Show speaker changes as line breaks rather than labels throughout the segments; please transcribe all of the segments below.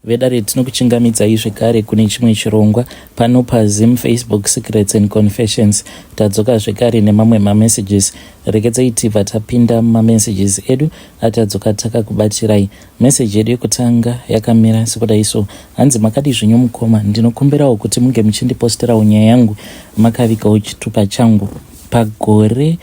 Vedare tinokuchingamidzai zvekare kune chimwe chirongwa pano paZim Facebook Secrets and Confessions. Tadzoka zvekare nemamwe mamessages. Regedzai tibva tapinda mumamessages edu atadzoka takakubatirai. Message yedu yekutanga yakamira sekudai so. Hanzi makadii zvenyu mukoma, ndinokumbirawo kuti munge muchindiposterawo nyaya yangu makavigawo chitupa changu pagore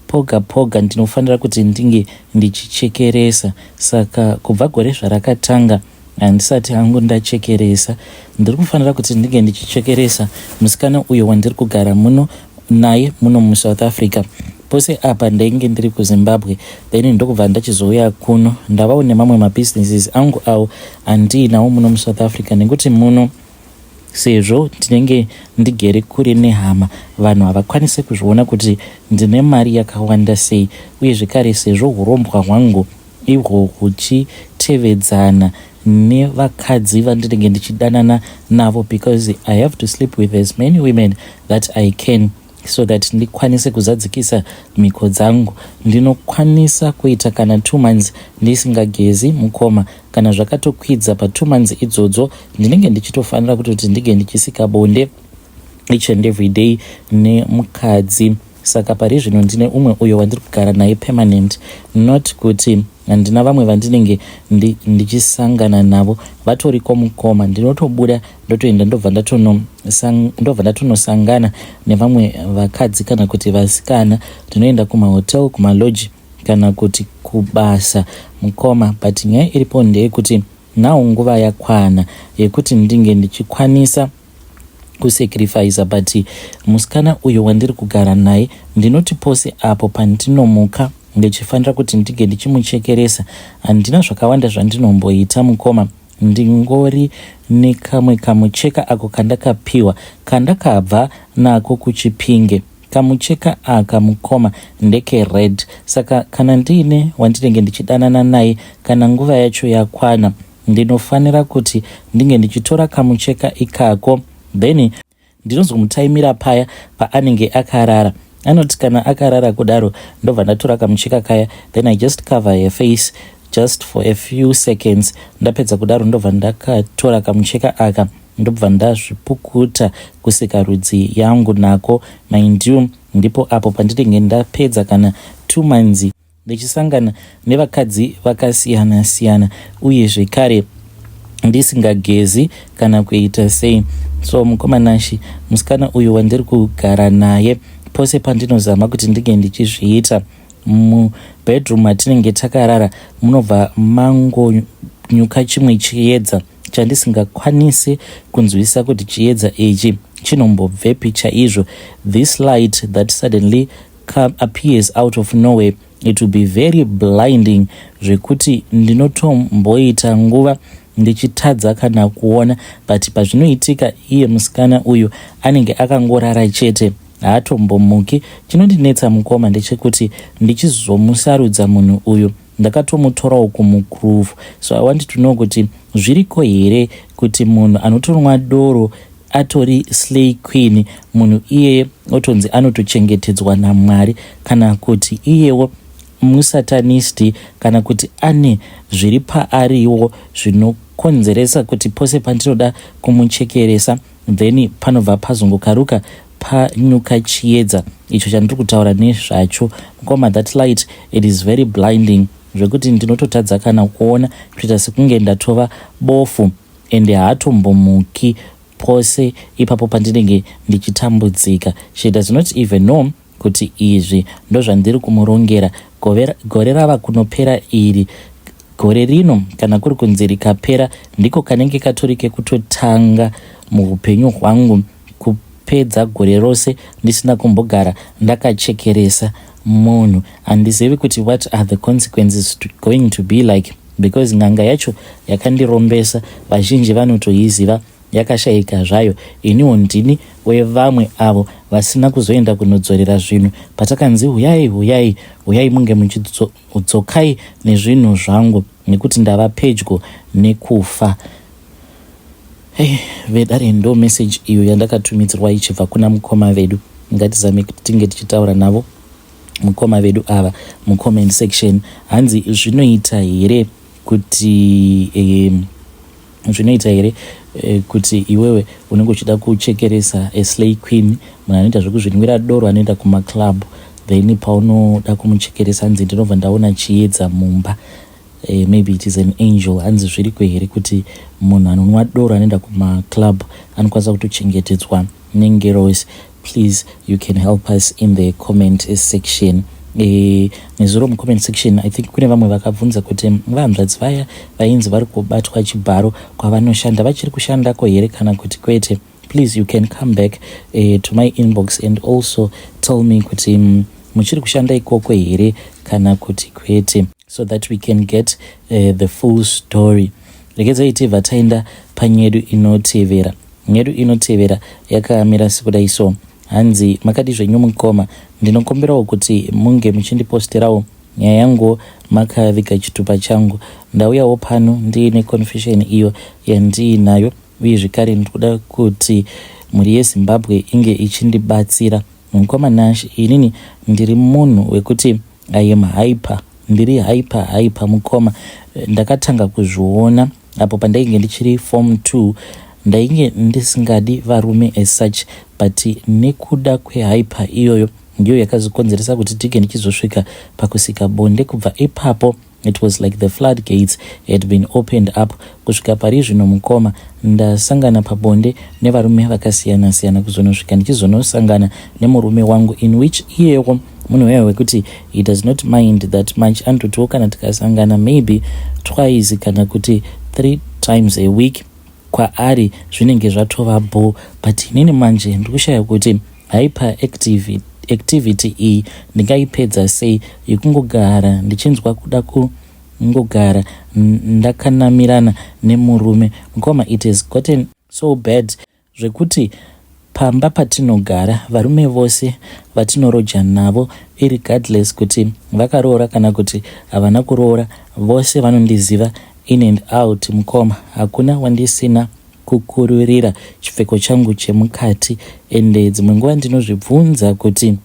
Poga poga ndinofanira kuti ndinge ndichichekeresa saka kubva gore zvarakatanga handisati hangu ndachekeresa. Ndiri kufanira kuti ndinge ndichichekeresa musikana uyo wandiri kugara muno naye muno muSouth Africa. Pose apa ndainge ndiri kuZimbabwe then ndokubva ndachizouya kuno ndavawo nemamwe mabusinesses angu awo andiinawo muno muSouth Africa nekuti muno Sezvo ndinenge ndigere kure nehama, vanhu havakwanise kuzviona kuti ndine mari yakawanda sei uye zvekare sezvo hurombwa hwangu ihwo huchitevedzana nevakadzi vandinenge ndichidanana navo because I have to sleep with as many women that I can so that ndikwanise kuzadzikisa mhiko dzangu. Ndinokwanisa kuita kana two months ndisingagezi mukoma, kana zvakatokwidza patwo months idzodzo ndinenge ndichitofanira kutoti ndinge ndichisika bonde each and every day nemukadzi. Saka pari zvino ndine umwe uyo wandiri kugara naye permanent, not kuti handina vamwe vandinenge ndichisangana navo vatoriko mukoma. Ndinotobuda ndotoenda ndobva ndobva ndatonosangana nevamwe vakadzi kana kuti vasikana. Ndinoenda kumahotel, kumaloji kana kuti kubasa mukoma, but nyaya iripo ndeyekuti now nguva yakwana yekuti ndinge ndichikwanisa kusacrificer, but musikana uyo wandiri kugara naye ndinoti pose apo pandinomuka ndichifanira kuti ndinge ndichimuchekeresa. Handina zvakawanda zvandinomboita mukoma, ndingori nekamwe kamucheka ako kandakapiwa kandakabva nako kuChipinge. Kamucheka aka mukoma ndeke red, saka kana ndiine wandinenge ndichidanana naye, kana nguva yacho yakwana ndinofanira kuti ndinge ndichitora kamucheka ikako, then ndinozomutaimira paya paanenge akarara. Anoti kana akarara kudaro ndobva ndatora kamucheka kaya, then I just cover her face just for a few seconds. Ndapedza kudaro ndobva ndakatora kamucheka aka, ndobva ndazvipukuta kusikarudzi yangu nako. Mind you, ndipo apo pandinenge ndapedza kana 2 months ndichisangana nevakadzi vakasiyana siyana uye zvekare ndisingagezi kana kuita sei. So mukoma Nashi, musikana uyu wandiri kugara naye, pose pandinozama kuti ndinge ndichizviita mubedroom matinenge takarara, munobva mangonyuka chimwe chiedza chandisingakwanisi kunzwisisa kuti chiedza ichi chinombobvepi chaizvo. This light that suddenly appears out of nowhere, it will be very blinding zvekuti ndinotomboita nguva ndichitadza kana kuona. But pazvinoitika iye musikana uyu anenge akangorara chete, haatombomuki. Chinondinetsa mukoma ndechekuti ndichizomusarudza munhu uyu ndakatomutorawo kumugroove. So I want to know kuti zviriko here kuti munhu anotonwa doro atori slay queen, munhu iyeye otonzi anotochengetedzwa naMwari, kana kuti iyewo musatanist, kana kuti ane zviri paariwo zvinokonzeresa kuti pose pandinoda kumuchekeresa then panobva pazongokaruka panyuka chiedza icho chandiri kutaura nezvacho mukoma? That light, it is very blinding zvekuti ndinototadza kana kuona, kuita sekunge ndatova bofu, ende haatombomuki pose ipapo pandinenge ndichitambudzika. She does not even know kuti izvi ndozvandiri kumurongera. Gore rava kunopera iri, gore rino kana kuri kunzi rikapera, ndiko kanenge katori kekutotanga muupenyu hwangu kupedza gore rose ndisina kumbogara ndakachekeresa munhu. Handizivi kuti what are the consequences going to be like, because n'anga yacho yakandirombesa vazhinji vanotoiziva, yakashayika zvayo. Iniwo ndini wevamwe avo vasina kuzoenda kunodzorera zvinhu patakanzi huyai, huyai, huyai, munge muchidzokai nezvinhu zvangu nekuti ndava pedyo nekufa. Hey, vedare, ndo message iyo yandakatumidzirwa ichibva kuna mukoma vedu. Ngatizame kuti tinge tichitaura navo mukoma vedu ava mucomment section. Hanzi zvinoita here kuti Zvinoita here kuti iwewe unenge uchida kuchekeresa a slay queen, munhu anoita zvekuzvinwira doro, anoenda kumaclub, then paunoda kumuchekeresa hanzi ndinobva ndaona chiedza mumba, maybe it is an angel. Hanzi zviriko here kuti munhu anonwa doro, anoenda kumaclub, anokwanisa kutochengetedzwa nengerosi? Please, you can help us in the comment section. Nezuro mucomment section, I think kune vamwe vakabvunza kuti vahanzvadzi vaya vainzi vari kubatwa chibharo kwavanoshanda, vachiri kushandako here kana kuti kwete? Please, you can come back to my inbox and also tell me kuti muchiri kushanda ikoko here kana kuti kwete, so that we can get the full story. Regedzai tibva taenda panyedu inotevera. Nyedu inotevera yakamira sekudai so. Hanzi, "Makadi zvenyu mukoma? Ndinokumbirawo kuti munge muchindiposterawo nyaya yangu makaviga chitupa changu. Ndauyawo pano ndiine confession iyo yandiinayo, uye zvekare ndikuda kuti mhuri yeZimbabwe inge ichindibatsira. Mukoma Nash, inini ndiri munhu wekuti I am hyper, ndiri hyper hyper mukoma. Ndakatanga kuzviona apo pandainge ndichiri form 2. Ndainge ndisingadi varume as such, but nekuda kwehyper iyoyo ndiyo yakazokonzeresa kuti tige ndichizosvika pakusika bonde. Kubva ipapo it was like the floodgates had been opened up. Kusvika pari zvino mukoma, ndasangana pabonde nevarume vakasiyana-siyana, kuzonosvika ndichizonosangana nemurume wangu, in which iyewo munhu weyo wekuti he does not mind that much. Anototiwo kana tikasangana maybe twice kana kuti three times a week, kwaari zvinenge zvatova bo. But inini manje ndiri kuti hyper activity iyi ndingaipedza sei, yekungogara ndichinzwa kuda kungogara ndakanamirana nemurume? Mukoma, it has gotten so bad zvekuti pamba patinogara, varume vose vatinoroja navo, irregardless kuti vakaroora kana kuti havana kuroora, vose vanondiziva in and out. Mukoma, hakuna wandisina kukururira chipfeko changu chemukati. Ende dzimwe nguva ndinozvibvunza kuti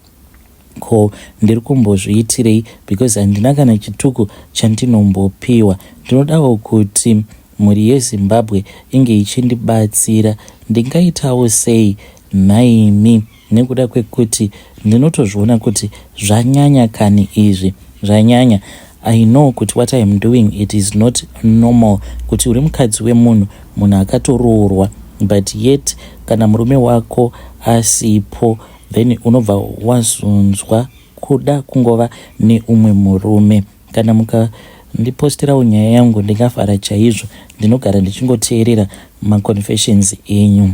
ko ndiri kumbozviitirei, because handina kana chituku chandinombopiwa. Ndinodawo kuti mhuri yeZimbabwe inge ichindibatsira. Ndingaitawo sei nhaimi, nekuda kwekuti ndinotozviona kuti zvanyanya kani izvi, zvanyanya? I know kuti what I am doing, it is not normal, kuti uri mukadzi wemunhu, munhu akatoroorwa, but yet kana murume wako asipo, then unobva wazonzwa kuda kungova neumwe murume. Kana mukandiposterawo nyaya yangu, ndingafara chaizvo. Ndinogara ndichingoteerera maconfessions enyu."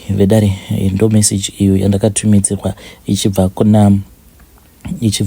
Vedare, ndo message iyo yandakatumidzirwa ichibva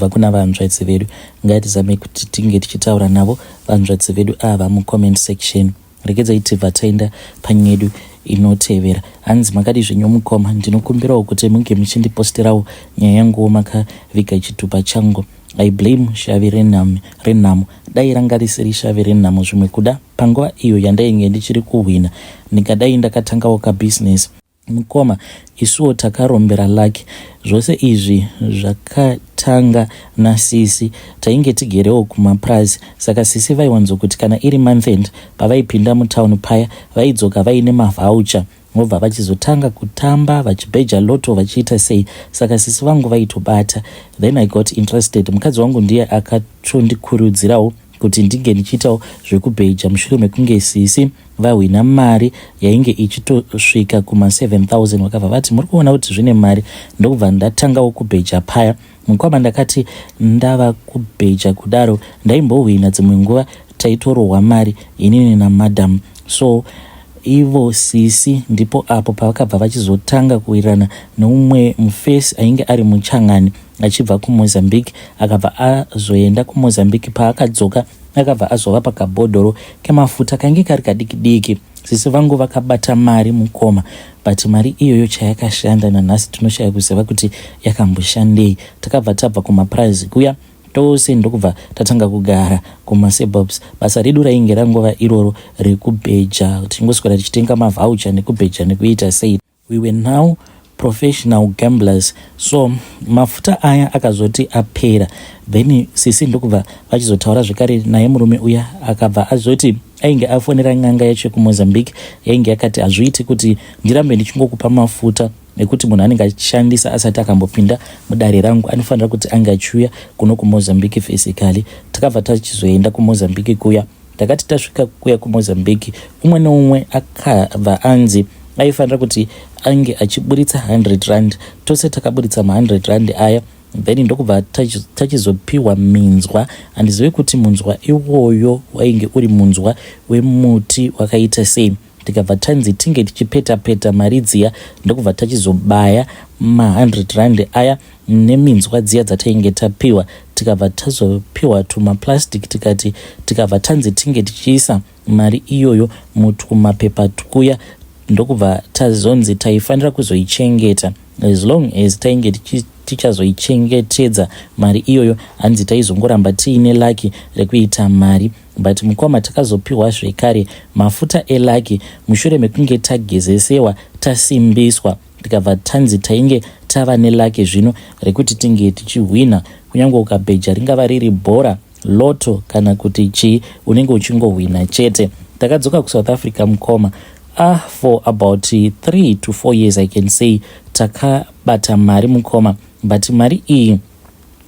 kuna vanzvadzi vedu. Ngatizame kuti tinge tichitaura navo vanzvadzi vedu ava mucomment section. Regedzai tibva taenda panyedu inotevera. Hanzi, "Makadi zvenyu mukoma? Ndinokumbirawo kuti munge muchindiposterawo nyaya yanguwo makaviga chitupa changu. I blame shavi renhamo. Dai ranga risiri shavi renhamo, zvimwe kuda panguva iyo yandainge ndichiri kuhwina, ndingadai ndakatangawo kabhizinesi. Mukoma, isuwo takarombera luck. Zvose izvi zvakatanga nasisi. Tainge tigerewo kumapurazi, saka sisi vaiwanzokuti kana iri month-end, pavaipinda mutauni paya, vaidzoka vaine mavhaucha, vobva vachizotanga kutamba, vachibheja lotto, vachiita sei. Saka sisi vangu vaitobata. Then I got interested. Mukadzi wangu ndiye akatondikurudzirawo kuti ndinge ndichiitawo zvekubheja, mushure mekunge sisi vahwina mari yainge ichitosvika kuma7000. Vakabva vati, 'Muri kuona kuti zvine mari.' Ndokubva ndatangawo kubheja paya. Mukwama, ndakati ndava kubheja kudaro, ndaimbohwina, dzimwe nguva taitorohwa mari inini namadam. So ivo sisi ndipo apo pavakabva vachizotanga kuwirirana neumwe mufesi ainge ari muchangani achibva kuMozambique. Akabva azoenda kuMozambique. Paakadzoka, akabva azova pakabhodhoro kemafuta kange kari kadiki diki. Sisi vangu vakabata mari mukoma, but mari iyoyo chayakashanda nanhasi tinoshaya kuziva kuti yakamboshandei. Takabva tabva kumapurazi kuya tose, ndokubva tatanga kugara kumasuburbs. Basa redu rainge rangova iroro rekubheja, tichingoswera tichitenga mavhaucha nekubheja nekuita sei. We were now professional gamblers. So mafuta aya akazoti apera, then sisi ndokubva vachizotaura zvekare naye murume uya. Akabva azoti Ainge afonera n'anga yacho yekuMozambique yainge yakati hazviiti kuti ndirambe ndichingokupa mafuta ekuti munhu anenge achishandisa asati akambopinda mudare rangu, anofanira kuti ange achiuya kuno kuMozambique physically. Takabva tachizoenda kuMozambique kuya. Takati tasvika kuya kuMozambique, umwe neumwe akabva anzi aifanira kuti ange achiburitsa 100 rand. Tose takaburitsa ma100 rand aya, then ndokubva tachizopiwa minzwa. Handizivi kuti munzwa iwoyo wainge uri munzwa wemuti wakaita sei. Tikabva tanzi tinge tichipeta peta mari dziya, ndokubva tachizobaya ma100 rand aya neminzwa dziya dzatainge tapiwa. Tikabva tazopiwa tumaplastic, tikati tikabva tanzi tinge tichiisa mari iyoyo mutumapepa twuya, ndokubva tazonzi taifanira kuzoichengeta. As long as tainge tichazoichengetedza mari iyoyo, hanzi taizongoramba tiine lucky rekuita mari. But mukoma, takazopiwa zvekare mafuta elucky mushure mekunge tagezesewa, tasimbiswa. Tikabva tanzi tainge tava nelucky zvino rekuti tinge tichihwina. Kunyange ukabheja, ringava riri bhora, lotto kana kuti chii, unenge uchingohwina chete. Takadzoka kuSouth Africa, mukoma. Ah, for about 3 to 4 years, I can say, takabata mari, mukoma. But mari iyi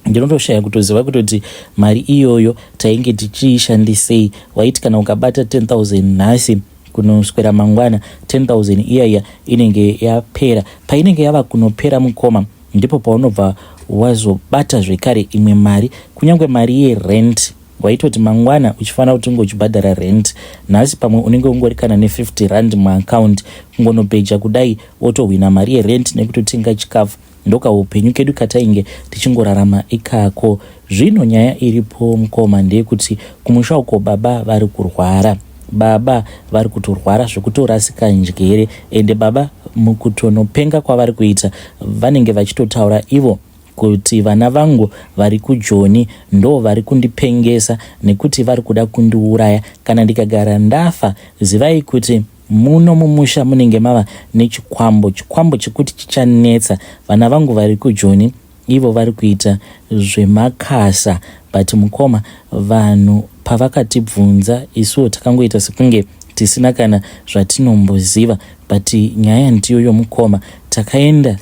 ndinotoshaya kutoziva kutoti mari iyoyo tainge tichiishandisei. Waiti kana ukabata 10,000 nhasi, kunoswera mangwana 10,000 iyaiya inenge yapera. Painenge yava kunopera, mukoma, ndipo paunobva wazobata zvekare imwe mari. Kunyange mari yerent, waitoti mangwana uchifanira kuti unge uchibhadhara rent, nhasi pamwe unenge ungori kana ne50 rand muaccount. Kungonobheja kudai, wotohwina mari yerent nekutotenga chikafu. Ndokaupenyu kedu katainge tichingorarama ikako. Zvino nyaya iripo, mukoma, ndeyekuti kumusha uko baba vari kurwara. Baba vari kutorwara zvekutorasika njere, ende baba mukutonopenga kwavari kuita, vanenge vachitotaura ivo kuti vana vangu vari kuJoni ndo vari kundipengesa nekuti vari kuda kundiuraya. Kana ndikagara ndafa, zivai kuti muno mumusha munenge mava nechikwambo, chikwambo chekuti chichanetsa. Vana vangu vari kuJoni ivo vari kuita zvemakasa. But mukoma, vanhu pavakatibvunza, isuwo takangoita sekunge tisina kana zvatinomboziva. But nyaya ndiyoyo, mukoma. Takaenda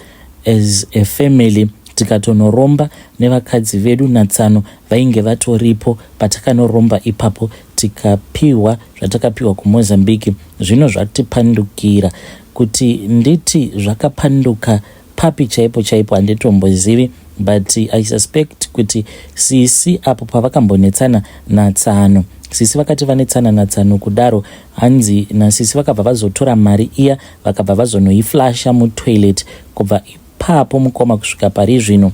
as a family, tikatonoromba nevakadzi vedu natsano vainge vatoripo patakanoromba ipapo, tikapiwa zvatakapiwa kuMozambique. Zvino zvatipandukira. Kuti nditi zvakapanduka papi chaipo chaipo, handitombozivi, but I suspect kuti sisi apo pavakambonetsana natsano, sisi vakati vanetsana natsano kudaro, hanzi nasisi vakabva vazotora mari iya, vakabva vazonoiflasha mutoilet. Kubva ipapo, mukoma, kusvika pari zvino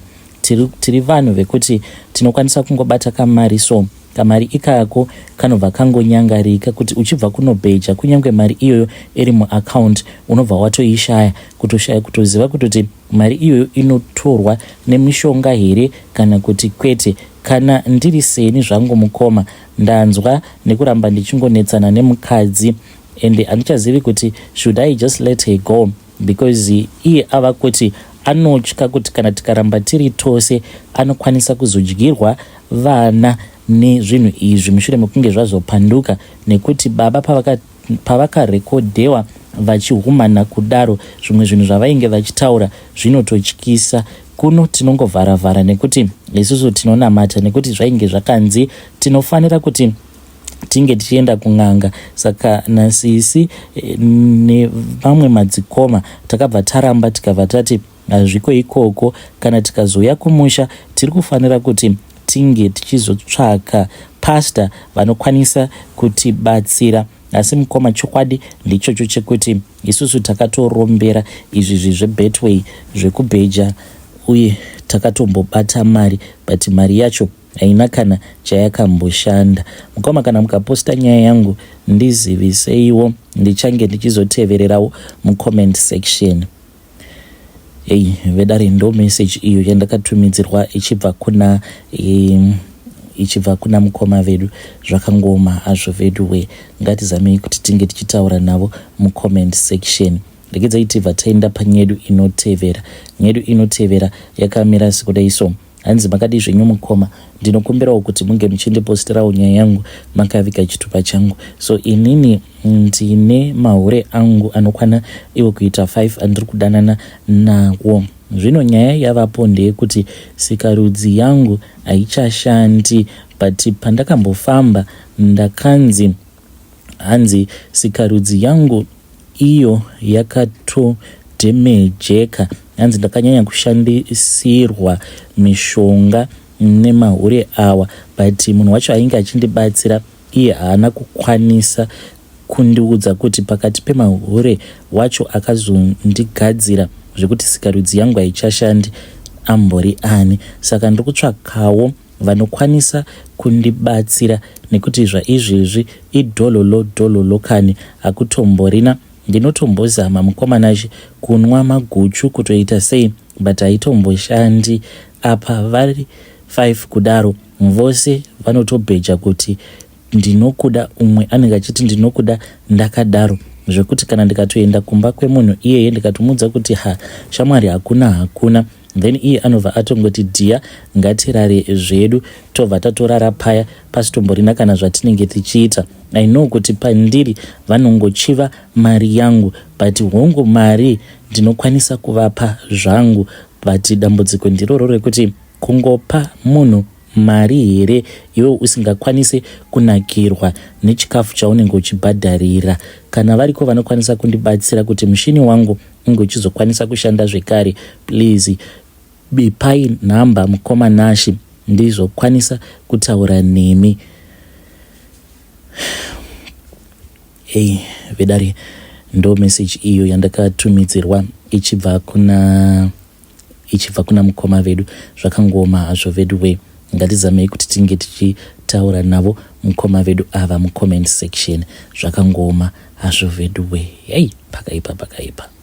tiri vanhu vekuti tinokwanisa kungobata kamari, so kamari ikako kanobva kangonyangarika, kuti uchibva kunobheja, kunyange mari iyoyo iri muaccount, unobva watoishaya, kutoshaya kutoziva kutoti mari iyoyo inotorwa nemishonga here kana kuti kwete. Kana ndiri seni zvangu, mukoma, ndanzwa nekuramba ndichingonetsana nemukadzi, and handichazivi kuti should I just let her go, because iye ava kuti anotya kuti kana tikaramba tiri tose, anokwanisa kuzodyirwa vana nezvinhu izvi mushure mekunge zvazopanduka, nekuti baba pavakarekodhewa vachihumana kudaro, zvimwe zvinhu zvavainge vachitaura zvinototyisa. Kuno tinongovharavhara nekuti isusu tinonamata, nekuti zvainge zvakanzi tinofanira kuti tinge tichienda kun'anga. Saka nasisi nevamwe madzikoma takabva taramba, tikabva tati hazviko ikoko. Kana tikazouya kumusha, tiri kufanira kuti tinge tichizotsvaka pastor vanokwanisa kutibatsira. Asi mukoma, chokwadi ndichocho chekuti isusu takatorombera izvi zveBetway, zvekubheja, uye takatombobata mari, but mari yacho haina kana chayakamboshanda. Mukoma, kana mukaposta nyaya yangu, ndiziviseiwo, ndichange ndichizotevererawo mucomment section. Ei vedare, ndo message iyo yandakatumidzirwa ichibva kuna mukoma vedu. Zvakangoma hazvo vedu we. Ngatizamei kuti tinge tichitaura navo mucomment section. Regedzai tibva taenda panyedu inotevera. Nyedu inotevera yakamira sekudai so. Hanzi makadii zvenyu mukoma, ndinokumbirawo kuti munge muchindipostirawo nyaya yangu makaviga chitupa changu. So inini ndine mahure angu anokwana iwo kuita 5 andiri kudanana nawo. Zvino nyaya yavapo ndeyekuti sikarudzi yangu haichashandi but pandakambofamba ndakanzi Hanzi sikarudzi yangu iyo yakatodhemejeka hanzi ndakanyanya kushandisirwa mishonga nemahure awa but munhu wacho ainge achindibatsira iye haana kukwanisa kundiudza kuti pakati pemahure wacho akazondigadzira zvekuti sikarudzi yangu haichashandi ambori ani saka ndiri kutsvakawo vanokwanisa kundibatsira nekuti zvaizvezvi idhololo dhololo kani hakutomborina ndinotombozama mukoma Nashe kunwa maguchu kutoita sei but haitomboshandi apa vari 5 kudaro vose vanotobheja kuti ndinokuda umwe anenge achiti ndinokuda ndakadaro zvekuti kana ndikatoenda kumba kwemunhu iyeye ndikatomuudza kuti ha shamwari hakuna hakuna then iye anobva atongoti dhiya ngatirare zvedu tobva tatorara paya pasitomborina kana zvatinenge tichiita i know kuti pandiri vanongochiva mari yangu but hongu mari ndinokwanisa kuvapa zvangu but dambudziko ndiroro rekuti kungopa munhu mari here iwe usingakwanise kunakirwa nechikafu chaunenge uchibhadharira kana variko vanokwanisa kundibatsira kuti mushini wangu unge uchizokwanisa kushanda zvekare please bipai nhamba mukoma Nashi ndizokwanisa kutaura nemi Hey, vedare ndo message iyo yandakatumidzirwa ichibva kuna ichibva kuna mukoma vedu zvakangooma hazvo vedu wee ngatizamei kuti tinge tichitaura navo mukoma vedu ava mucomment section zvakangooma hazvo vedu wee hei pakaipa pakaipa.